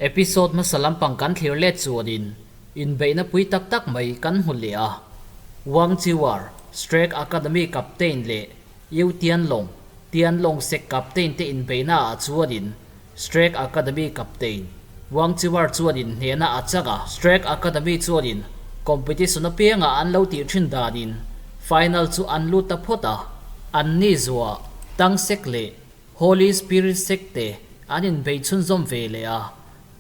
Episode hmasa lampang kan thlir let chuanin inbeihna pui tak tak mai kan hmu leh a. Wang Chiwar, Strake Academy captain leh Yu Tianlong, Tianlong Sect captain te inbeihna ah chuanin Strake Academy captain Wang Chiwar chuanin hnehna a chak a. Strake Academy chuanin competition apiangah an lo tih thin danin final chu an lut ta phawt a. Anni zuah Tang Sect leh Holy Spirit Sect te an inbei chhunzawm ve leh a,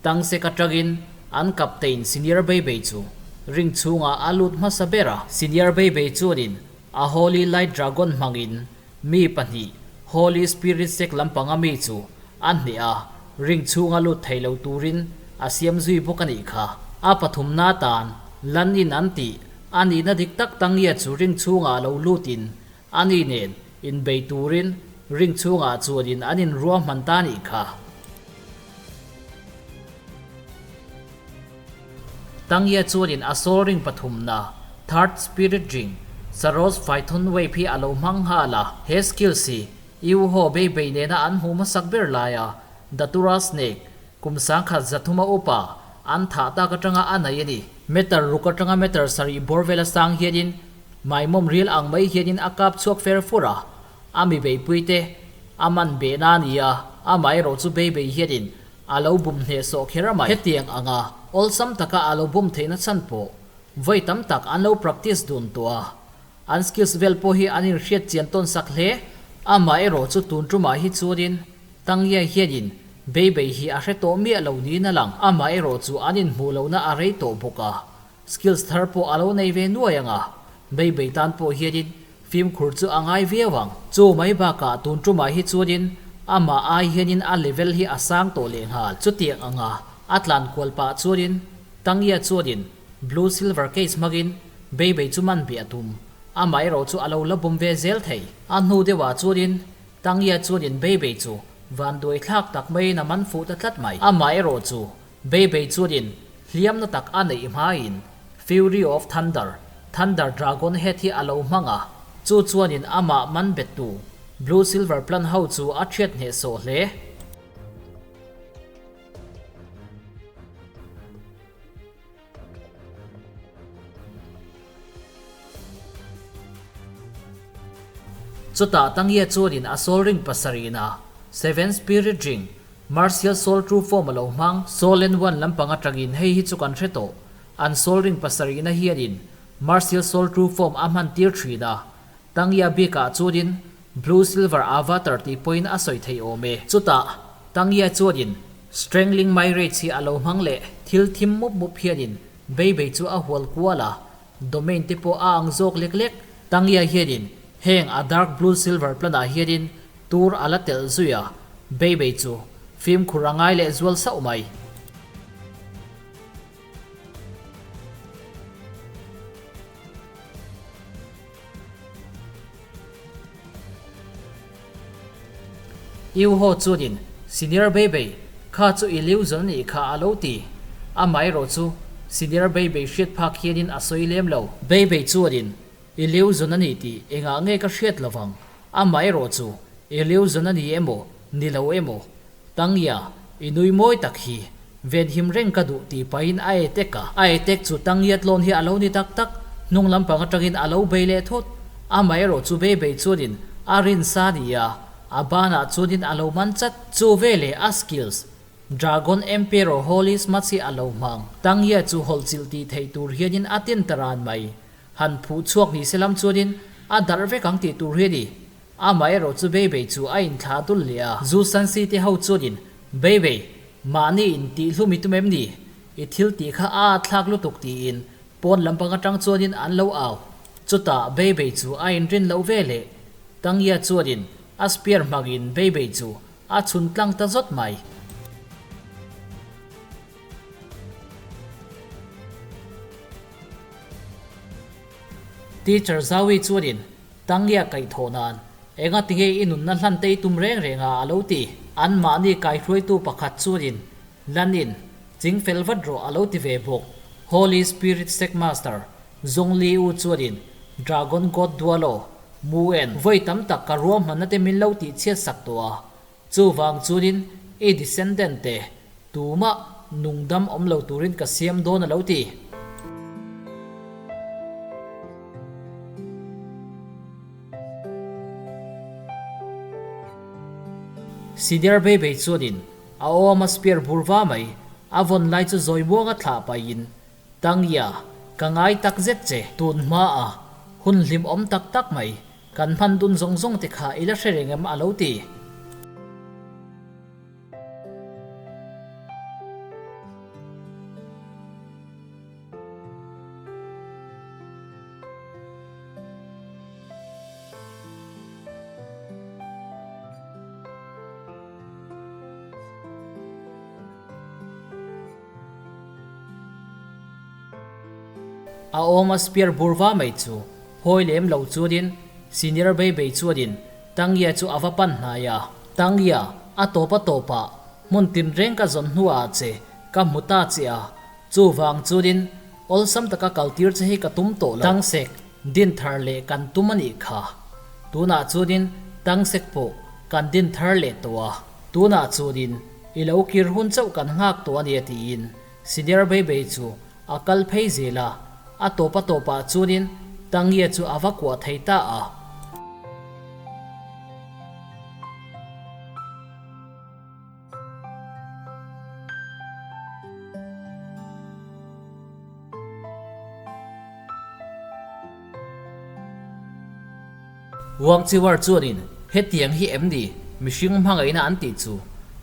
Tang Sect atangin an captain Senior Beibei chu ring chhungah a lut hmasa ber a. Senior Beibei chuanin a Holy Light Dragon hmangin mi pahnih Holy Spirit Sect lampanga mi chu a hneh a, ring chhunga lut thei lo turin a siam zui bawk a nih kha. A pathumna atan Lanin an tih a nihna dik tak Tangia chu ring chhungah lo lutin Ani nen inbei turin ring chhungah chuanin an inruahman ta nih kha. Tangye chuanin a soul ring pathumna, third spirit ring, Saros Python Wave hi a lo hmang nghal a. He skills hi Yu Ho bei bei nena an hmuh hmasak ber laia Datura Snake, kum sangkhat zathuma upa, an thah tak atanga a nei a ni. Meter ruk atanga meter sarih bawr vela sang hianin Maimawm ril ang mai hianin a kap chhuak fer fur a, a mi beipui te a man beh na a ni a, amaherawh chu bei bei hianin a lo bum hneh sawh kher a mai. Hetiang anga awlsam taka a lo bum theihna chhan pawh vawi tam tak an lo practice dun tawh a, an skills vel pawh hi an inhriat chian tawn sak hle. Amaherawh chu tun tumah hi chuanin Tangye hianin bei bei hi a hre tawh miah lo niin a lang, amaherawh chu an inhmuh lohna a rei tawh bawk a. Skills thar pawh a lo nei ve nuai ang a, Beibei tan pawh hianin fimkhur chu a ngai viau ang. Chu mai bakah tun tumah hi chuanin amah ai hianin a level hi a sang tawh lehnghal. Chutiang anga a tlan kual pah chuanin Tangya chuanin Blue Silver Case hmangin Beibei chu man bih a tum. Amaherawh chu a lo la bum ve zel thei. A hnu deuhah chuanin Tangya chuanin Beibei chu vanduai thlak tak maiin a man fuh ta tlat mai. Amaherawh chu Beibei chuanin hliamna tak a neih hmain Fury of Thunder, Thunder Dragon Head hi a lo hmang a, chu chuanin amah man bettu Blue Silver Plan ho chu a thiat hnehsawh hle. Chutah Tangye chuanin a Soul Ring pasarihna, Seven Spirit Ring, Martial Soul True Form a lo hmang. Soul and One lampang atangin hei hi chu kan hre tawh. An Soul Ring pasarihna hianin Martial Soul True Form a hman tir thin a. Tangya bikah chuanin Blue Silver Avatar tih pawhin a sawi theih awm e. Chutah Tangya chuanin Strangling Mirage hi a lo hmang leh. Thil thim mup mup hianin Beibei chu a hual kual a, Domain te pawh a ang zawk lek lek. Tangya hianin heng a Dark Blue Silver plan ah hianin tur a la telh zui a, Beibei chu fimkhur a ngai leh zual sauh mai. Iu Ho chuanin, Senior Beibei, kha chu i liu zawn anih kha a lo ti. Amaherawh chu Senior Beibei hriat phak hianin a sawi lem lo. Beibei chuanin, I liu zawn a ni tih engah nge ka hriat lo vang? Amaherawh chu i liu zawn a ni emaw, ni lo emaw? Tangya, i nui mawi tak hi. Venhim reng ka duh tih pahin a etek a. A etek chu Tangya tlawn hi a lo ni tak tak. Hnung lampang atangin a lo bei leh thawt. Amaherawh chu bei bei chuanin a rin sa nia, a banah chuanin a lo man chat. Chu veleh a skills, Dragon Emperor Holy Smudge hi a lo hmang. Tangya chu hawlhchilh tih theih tur hianin a tin ta ran mai. Han phuh chhuak ni se lam chuanin a darh vek ang tih tur hi a ni. Amaherawh chu Beibei chu a inthlah dul leh a. Zu Sansi te ho chuanin, Beibei, mahni intih hlum i tum em ni? I thil tih kha a atthlak lutuk tiin pawn lampang atang chuanin an lo au. Chutah Beibei chu a inrin loh ve leh. Tangya chuanin a spear hmangin Beibei chu a chhun tlang ta zawt mai. Teacher Zawi chuanin Tangya kaihthawh nan enga tinge i nunna hlan te i tum reng reng a a lo ti. Anmahni kaihruaitu pakhat chuanin Lanin ching fel vat rawh a lo ti ve bawk. Holy Spirit Sect Master Zong Li U chuanin Dragon God Dualo Mu En vawi tam tak ka ruahmanna te min lo tihchhiat sak tawh a, chuvang chuanin i descendant te tumah. nungdam awm lo turin ka siam dawn a lo ti. Senior Beibei chuanin a awm a spear bur va mai, a vawn lai chu zawi muanga thlah pahin, Tangya, ka ngai tak zet che, tun hmaa hun hlim awm tak tak mai, kan hman dun zawng zawng te kha i la hre reng em a lo ti. A awm a spear bur va mai chu phawi lem lo chuanin senior Beibei chuanin Tangya chu a va pan hnai a. Tangya, a tawp a tawpah hmun tinreng ka zawn hnuah che ka hmu ta che a, chuvang chuanin awlsam taka kaltir che hi ka tum tawh lo. Tangsek, din thar leh kan tum a nih kha. Tunah chuanin Tangsek pawh kan din thar leh tawh a, tunah chuanin i lo kir hun chauh kan nghak tawh a nia tiin Senior Beibei chu a kal phei zel a, a tawp a tawpah chuanin Tangye chu a va kuah thei ta a. Wang Chiwar chuanin hetiang hi em ni mihring hmangaihna an tih chu?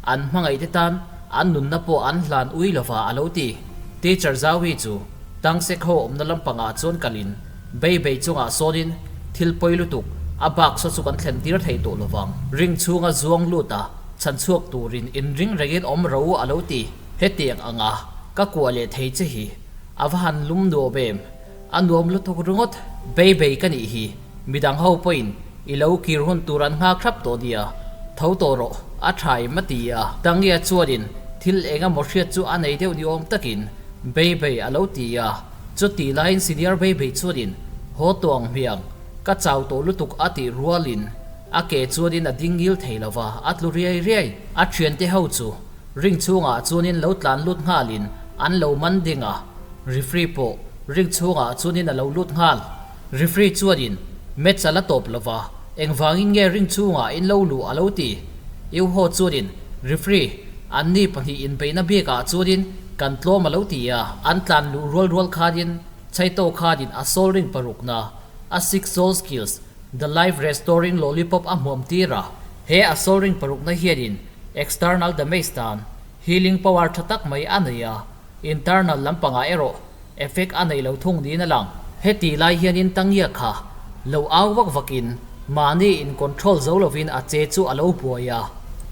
An hmangaihte tan an nunna pawh an hlan ui lova a lo ti. Teacher Zauhi chu Tangsek ho awmna lampangah chuan kalin bei bei chungah sawnin thil pawi lutuk a bak saw chu kan thlen tir thei tawh lovang. Ring chhunga zuang lut a chhan chhuak turin inring rengin awm ro a lo ti. Hetiang anga ka kuah leh thei che hi a va han lum nuam em? A nuam lutuk ringawt. Bei bei ka nih hi, midang ho pawhin i lo kir hun tur an nghak thlap tawh nia, tho tawh rawh, a tha em a ti a. Tangia chuanin thil eng emaw hriat chu a nei deuh ni awm takin Bei bei a lo ti a. Chuti laiin Senior Bei bei chuanin haw tawh ang hmiang, ka chau tawh lutuk a tih rualin a ke chuanin a ding ngil thei lova, a tlu riai riai. A thiante ho chu Ring chhungah chuanin lo tlan lut nghalin an lo man ding a, referee pawh ring chhungah chuanin a lo lut nghal. Referee chuanin match a la tawp lova, engvangin nge ring chhungah in lo luh a lo ti. Iuho chuanin referee anni pahnih inbeihna bikah chuanin kan tlawm a lo ti a, an tlan luh rual rual khanin Chaito khanin a soul ring parukna, a six soul skills, the life restoring lollipop a hmuam tir a, he a soul ring parukna hianin External damage tan healing power tha tak mai a nei a, internal lampangah erawh effect a nei lo thung niin a lang. Heti lai hianin Tangya kha lo au vak vakin mahni in control zo lovin a che chu a lo buai a.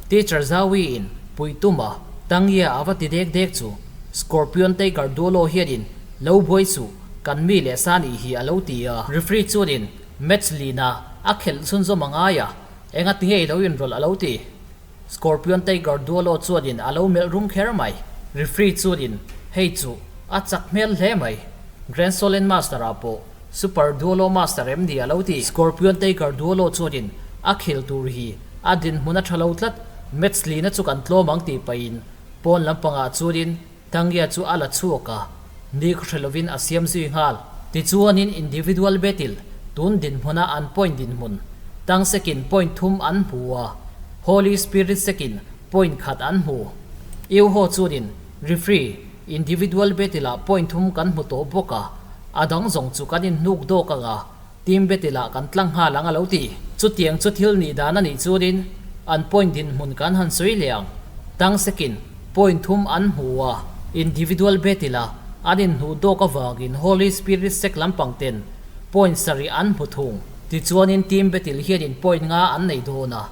Teacher Zawi in puih tum a, Tangya a va ti dek dek chu Scorpion Tiger Duolo hianin lo buai suh, kan mi leh sa nih hi a lo ti a. Referee chuanin match lina a khelh chhunzawm a ngai a, Enga ti nge i lo inrawlh a lo ti? Scorpion Tiger Duolo chuanin a lo melh rum kher mai. Referee chuanin, Hei chu, a chak hmel hle mai. Grand Solen Master ah pawh Super Duolo Master em ni a lo ti? Scorpion Tiger Duolo chuanin a khel tur hi a dinhmun a tha lo tlat, match lina chu kan tlawm ang tih pahin pawn lampangah chuanin Tangya chu a la chhuak a, ni khawhre lovin a siam zui nghal. Tichuanin individual battle tun dinhmuna an point dinhmun, Tang sekin point thum an hmu a, Holy Spirit sekin point khat an hmu. Iuho chuanin referee individual battle-ah point thum kan hmu tawh bawk a, a dang zawng chu kan inhnuk dawk ang a, Team battle-ah kan tlang nghal ang a lo ti. Chutiang chu thil nih dan a nih chuanin an point dinhmun kan han sawi leh ang. Tang sekin point thum an hmu a, individual battle-a an inhnuh dawk avangin Holy Spirit sek lampang ten point sarih an hmu thung. Tichuanin team battle hianin point nga an nei dawn a,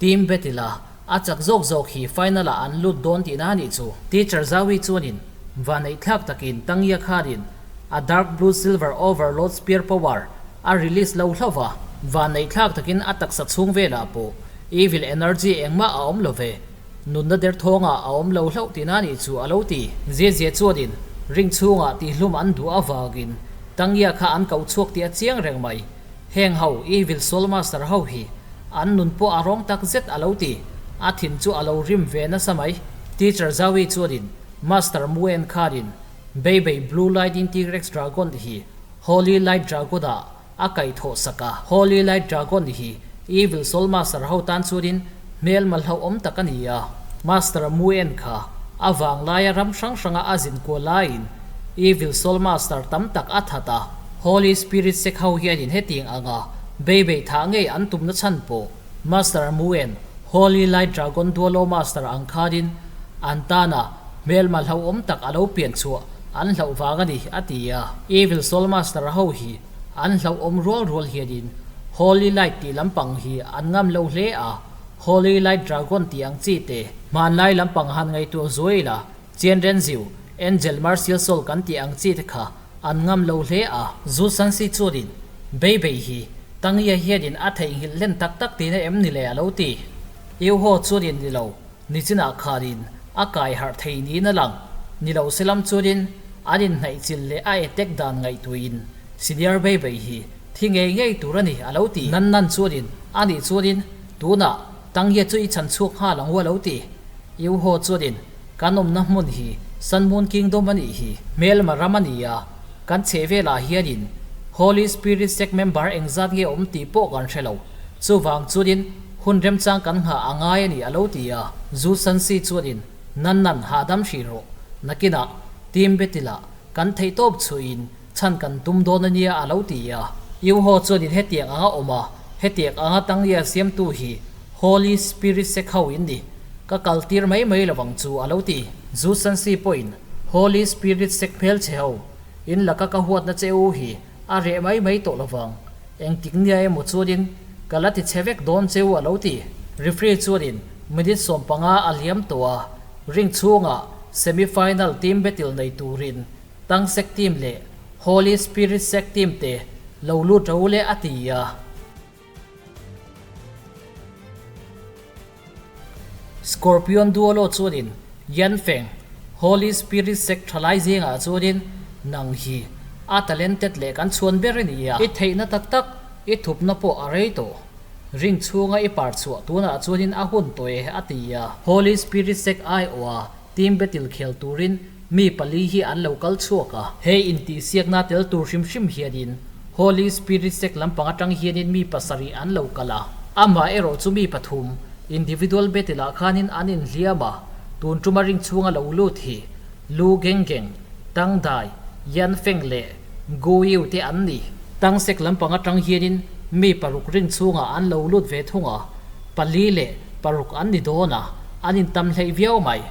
team battle-a a chak zawk zawk hi final-ah an lut dawn tihna a nih chu. Teacher Zawi chuanin vaneihthlak takin Tangya khanin a Dark Blue Silver Overload Spear Power a release lo hlauh va, vanneihthlak takin a taksa chhung velah pawh evil energy engmah a awm lo ve, nunna derthawngah a awm lo hlauh tihna nih chu a lo ti. Zia chuanin ring chhungah tihhlum an duh avangin Tangya kha an koh chhuak tih a chiang reng mai. Heng ho Evil Soul Master ho hi an nun pawh a rawng tak zet a lo ti. A thin chu a lo rim ve nasa mai. Teacher Zawi chuanin. Master Muen khanin Beibei Blue Lightning T-Rex Dragon hi Holy Light Dragon ah a kaihthawh sak a. Holy Light Dragon hi Evil Soul Master ho tan chuanin hmelma hlauhawm tak a ni a. Master Muen kha a vanglaia ram hrang hranga a zin kual laiin Evil Soul Master tam tak a that a. Holy Spirit sek ho hianin hetiang anga beibei thah ngei an tumna chhan pawh Master Muen, Holy Light Dragon Dualo Master ang khanin an tana hmelma hlauhawm tak a lo pian chhuah an hlauh vang a ni, a ti a. Evil Soul Master ho hi an hlauhawm rual rual hianin Holy Light tih lampang hi an ngam lo hle a, Holy Light Dragon tih ang chi te hmanlai lampang han ngaihtuah zuai la, Chian Renziu, Angel Martial Soul kan tih ang chi te kha an ngam lo hle a. Zu Sansi chuanin Beibei hi Tangia hianin a theihnghilh hlen tak tak tihna em ni le a lo ti. Iuho chuanin ni lo, nichinah khanin a kai harh thei niin a lang. Ni lo selam chuanin an inhnaihchilh leh a etek dan ngaihtuihin Senior Beibei hi thi ngei ngei tur a ni a lo ti. Nan nan chuanin a nih chuanin tunah Tangia chu i chhan chhuak nghal ang u a lo ti. Iuho chuanin kan awmna hmun hi Sun Moon Kingdom a nih hi. Hmelma ram a ni a. Kan chheh velah hianin Holy Spirit sect member engzat nge awm tih pawh kan hre lo. Chuvang chuanin hun remchang kan nghah a ngai a ni a lo ti a. Zu Sansi chuanin Nan nan hahdam hrih rawh. Nakinah team betilah kan theihtawp chhuihin chhan kan tum dawn a nia a lo ti a. Iuho chuanin hetiang anga awm a, hetiang anga tanglia siamtu hi Holy Spirit sect ho in ni. Ka kal tir mai mai lovang chu a lo ti. Zu Sansi pawhin Holy Spirit sek hmel che ho, in laka ka huatna che u hi a reh mai mai tawh lovang. Engtik nia emaw chuanin ka la ti che vek dawn che u a lo ti. Referee chuanin minute 15 a liam tawh a, ring chhungah semi final team battle nei turin Tang sek team leh Holy Spirit sek team te lo lut ro le a ti a. Scorpion Duolo chuanin Yan Feng, Holy Spirit sect thalai zingah chuanin nang hi a talented leh kan chhuan ber i ni a. I theihna tak tak, i thupna pawh a rei tawh. Ring chhunga i par chhuah tunah chuanin a hun tawh e, a ti a. Holy Spirit sect aiawha team battle khel turin Mi pali hi an lo kal chhuak a. He intihsiakna tel tur hrim hrim hianin Holy Spirit sect lampang atang hianin mi pasarih an lo kal a. Amah erawh chu mi pathum, individual battle ah khanin an inhliam a, tun tuma ring chhunga lo lut hi Lu Geng Geng, Tang Dai, Yan Feng leh Gu Yu te an ni. Tang sect lampang atang hianin mi paruk ring chhungah an lo lut ve thung a, pali leh paruk an ni dawn a, an intam hleih viau mai.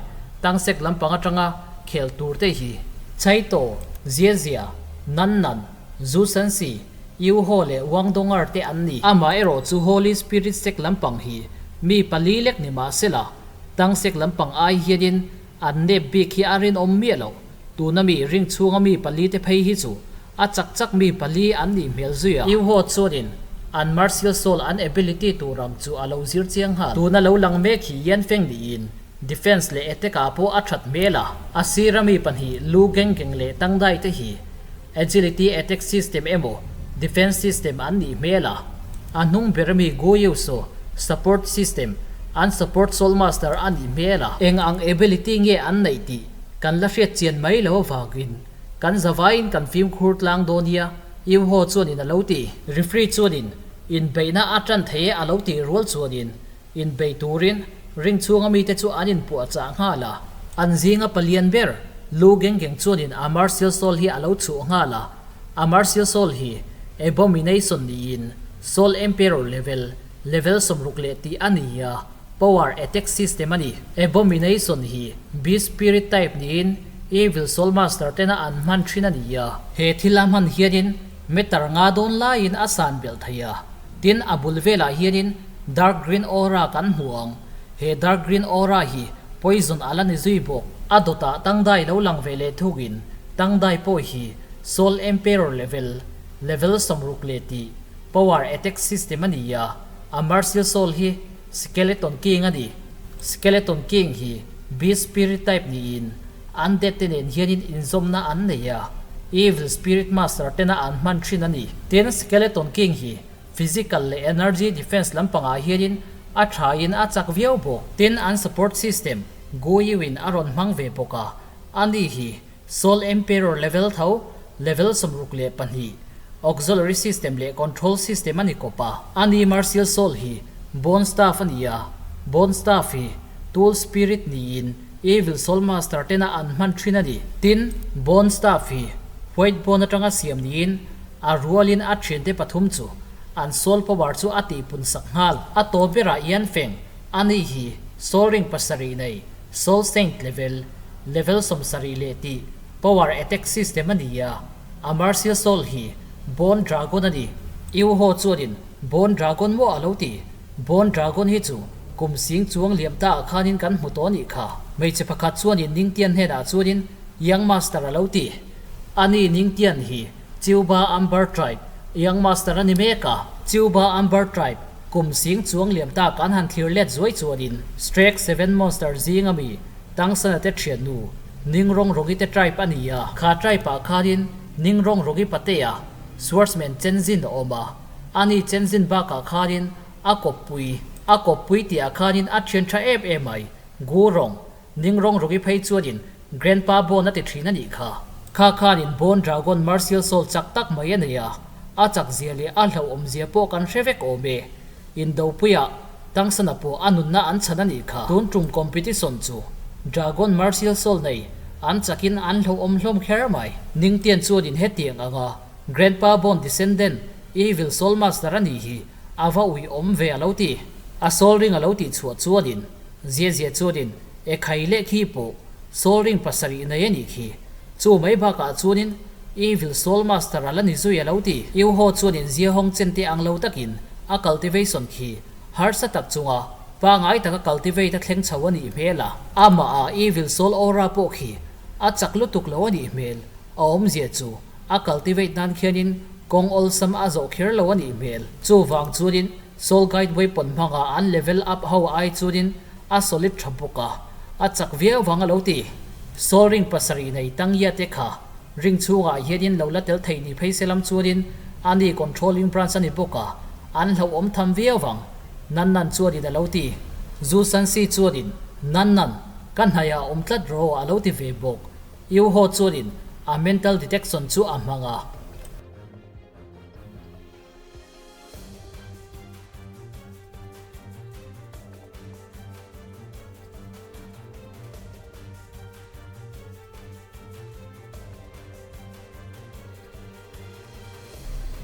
Tangsek lampang atanga khel tur te hi Chaito, Ziazia, Nan Nan, Zu Sansi, Yu Ho leh Wang Dongar te an ni. Amah erawh chu Holy Spirit sek lampang hi mi pali lek ni mah sela, Tangsek lampang ai hianin an nep bik hi a rinawm miah loh. Tuna mi ring chhunga mi pali te phei hi chu a chak chak mi pali an nih hmel zui a. Yu Ho chuanin an martial soul an ability tur ang chu a lo zir chiang nghal. Tuna lo lang mek hi Yan Feng niin Defence leh attack ah pawh a that hmel a, a sira mi pahnih lu geng geng leh tang dai te hi Agility attack system emaw defence system an nih hmel a, a hnung ber mi Gu Yu saw support system an support soul master a nih hmel a. Eng ang ability nge an neih tih kan la hriat chian mai lo avangin kan zavaiin kan fimkhur tlang dawn nia Yu Ho chuanin a lo ti. Referee chuanin inbeihna a tan thei e a lo tih rual chuanin Inbei turin ring chhunga mite chu an inpuahchah nghal a, an zinga palian ber Lu Geng Geng chuanin a Martial Soul hi a lo chhuh nghal a, a Martial Soul hi Abomination niin Soul Emperor level, level 60 leh tih a ni a, Power Attack System a ni. Abomination hi Beast Spirit type niin Evil Soul Master tena an hman thin a ni a, he thil a hman hianin meter nga dawn laiin a san belh thei a. Tin, a bul velah hianin dark green aura kan hmu ang. He dark green aura hi poison a la ni zui bawk. A dawtah tangdai lo lang ve leh thugin tangdai pawh hi Soul Emperor level, level 60 leh tih, power attack system a ni a, a martial soul hi Skeleton King a ni. Skeleton King hi beast spirit type niin undead te nen hianin inzawmna an nei a, evil spirit master tena an hman thin a ni. Tin, Skeleton King hi physical leh energy defense lampangah hianin a thain a chak viau bawk. Tin, an support system Guyu in a rawn hmang ve bawk a. Ani hi Soul Emperor level tho, level 62, Auxiliary System leh Control System a ni kawp a. Ani Martial Soul hi Bone Staff a ni a, Bone Staff hi Tool Spirit niin Evil Soul Master tena an hman thin a ni. Tin, Bone Staff hi White Bone atanga siam niin a rualin a thiante pathum chu an Soul Power chu a tihpun sak nghal. A tawp berah Yan Feng, ani hi Soul Ring pasarih nei, Soul Saint level, level 70 leh tih, Power Attack System a ni a, a Martial Soul hi Bone Dragon a ni. Yu Ho chuanin Bone Dragon maw a lo ti? Bone Dragon hi chu kum sing chuang liam ta ah khanin kan hmu tawh a nih kha. Hmeichhe pakhat chuanin Ningtian hnenah chuanin Young Master a lo ti. Ani Ningtian hi Chiuba Amber Tribe Young Master a ni mek a. Chiuba Amber Tribe kum sing chuang liam ta kan han thlir let zuai chuanin Strek Seven Monster zing ami Tangsana te thiannu Ningrong Rongi te tribe a ni a. Kha tribe ah khanin Ningrong Rongi Patea Swordsman Chenzin a awm a. Ani Chenzin bakah khanin a kawppui a kawppui tih ah khanin a thian tha em em mai. Gu Rong, Ningrong Rongi phei chuanin Grandpa Bone a ti thin a nih kha. Kha khanin Bone Dragon Martial Soul chak tak mai a nei a, a chak zia leh a hlauhawm zia pawh kan hre vek awm e. Indopuia Tangsana pawh a nunna an chhan a nih kha. Tun tum competition chu Dragon Martial Soul nei an chakin an hlauhawm hlawm kher mai. Ningtian chuanin hetiang anga Grandpa Bone descendant Evil Soul Master a nih hi a va ui awm ve a lo ti. A soul ring a lo tih chhuah chuanin zia zia chuanin e khai leh khi pawh soul ring pasarih nei a nih khi. Chu mai bakah chuanin Evil Soul Master a la ni zui a lo ti. Yu Ho chuanin zia hawng chen te ang lo takin a cultivation khi harsa tak chunga pangai taka cultivate a thleng chho a nih hmel a. Amah a Evil Soul Aura pawh khi a chak lutuk lo a nih hmel. A awmzia chu a cultivate nan khianin kawng awlsam a zawh kher lo a nih hmel. Chuvang chuanin Soul Guide Weapon hmanga an level up ho ai chuanin a solid tha bawk a, a chak viau vang a lo ti. Soul Ring pasarih nei Tangya te kha ring chhungah hianin lo la tel thei ni phei se lam chuanin ani controlling branch a ni bawk a, an hlauhawm tham viau vang. Nan Nan chuanin a lo ti. Zu San Si chuanin, Nan Nan, ka hnaiah awm tlat rawh a lo ti ve bawk. Yu Ho chuanin a mental detection chu a hmang a.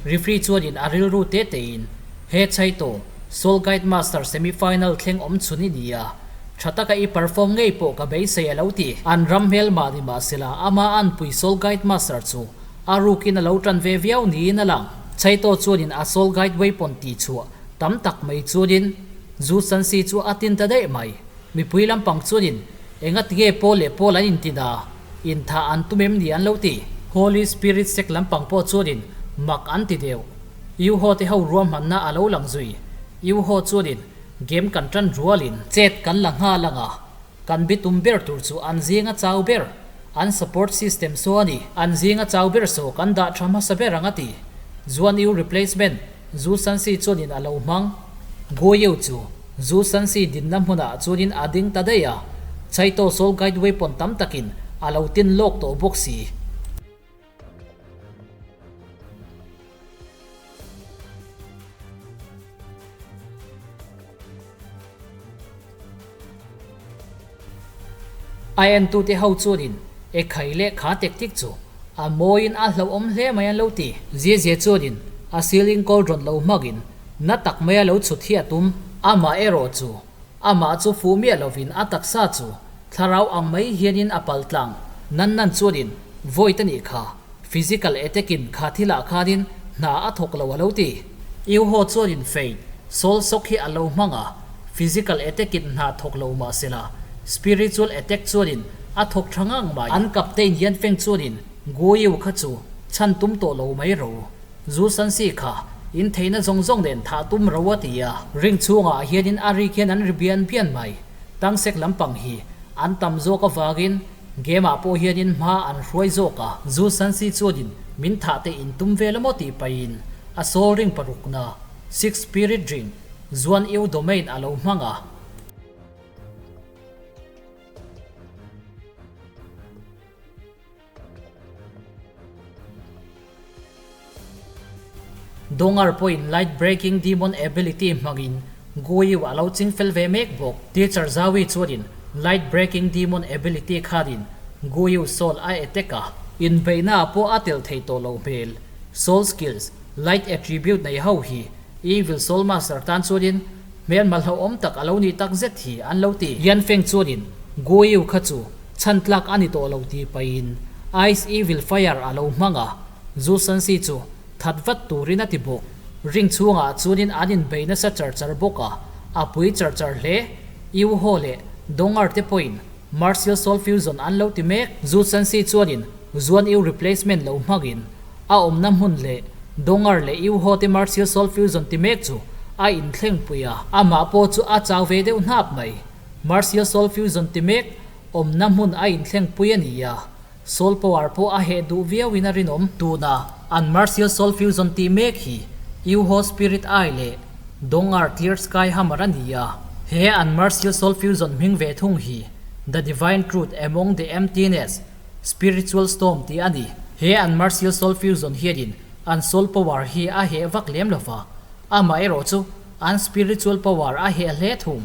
Referee chuanin a rilru te tein, He Chaito, Soul Guide Master semi-final thleng awm chhun i ni a, tha taka i perform ngei pawh ka beisei a lo ti. An ram hmel mah ni mahsela ama anpui Soul Guide Master chu a rukin a lo tan ve viau niin a lang. Chaito chuanin a Soul Guide weapon tih chhuah tam tak mai chuanin Zu Sansi chu a tin ta daih mai. Mipui lampang chuanin enga tinge Paul leh Paul an intin a, inthah an tum em ni an lo ti. Holy Spirit sect lampang pawh chuanin mak an ti deuh. Yuho te ho ruahmanna a lo lang zui. Yuho chuanin game kan tan rualin chet kan la nghal ang a, Kan bitum ber tur chu an zinga chau ber, an support system saw a ni. An zinga chau ber saw kan dah tha hmasa ber ang a ti. Zuan Yu replacement, Zu Sansi chuanin a lo hmang. Guo Yu chu Zu Sansi dinna hmunah chuanin a ding ta daih a, Chaito Soul Guide Weapon tam takin a lo tin lawk tawh bawk si. A entute ho chuanin e khai leh kha tactic chu a mawiin a hlauhawm hle mai an lo ti. Zia zia chuanin a ceiling cauldron lo hmangin na tak maia lo chhut hi a tum. Amah erawh chu amah chu fuh miah lovin a taksa chu thlarau ang mai hianin a pal tlang. Nan nan chuanin void a nih kha, physical attack in kha thilah khanin hna a thawk lo a lo ti. Iuho chuanin Faith, Soul Shock hi a lo hmang a, physical attack in hna thawk lo mah sela, spiritual attack chuanin a thawk tha ngang mai. An captain hian feng chuanin Guiu kha chu chhan tum tawh lo mai ro. Zu Sansi kha in theihna zawng zawng nen thah tum ro a ti a. Ring chhungah hianin a rik hian an ri bian bian mai. Tangsek lampang hi an tam zawk avangin Game ah pawh hianin hma an hruai zawk a. Zu Sansi chuanin min thah te in tum vel a maw tih pahin a soul ring parukna, six spirit ring, Zuan Eu domain a lo hmang a. Dongar pawhin Light Breaking Demon ability hmangin Guiyu a lo ching fel ve mek bawk. Teacher Zawi chuanin Light Breaking Demon ability khanin Guiyu soul a attack a. Inbeihnaah pawh a tel thei tawh loh hmel. Soul skills, Light attribute nei ho hi Evil Soul Master tan chuanin hmelma hlauhawm tak a lo nih tak zet hi an lo ti. Yan Feng chuanin Guiyu kha chu chhan tlak a ni tawh lo tih pahin Ice Evil Fire a lo hmang a, Zhu Sansi chu that vat turin a ti bawk. Ring chhungah chuanin an inbei nasa char char bawk a, a pui char char hle. Yu Ho leh Dongar te pawhin Martial Soul Fusion an lo ti mek. Zhu Sansi chuanin Zuan Yu replacement lo hmangin a awmna hmun leh Dongar leh Yu Ho te Martial Soul Fusion ti mek chu a inthleng pui a, amah pawh chu a chau ve deuh hnap mai. Martial Soul Fusion ti mek awmna hmun a inthleng pui a ni a. Soul power pawh a heh duh viauin a rinawm. Tuna an Martial Soul Fusion tih mek hi Yuho Spirit Eye leh Dongar Clear Sky Hammer a ni a. He an Martial Soul Fusion hming ve thung hi The Divine Truth Among the Emptiness, Spiritual Storm tih a ni. He an Martial Soul Fusion hianin an Soul Power hi a heh vak lem lova, amaherawhchu an Spiritual Power a heh hle thung.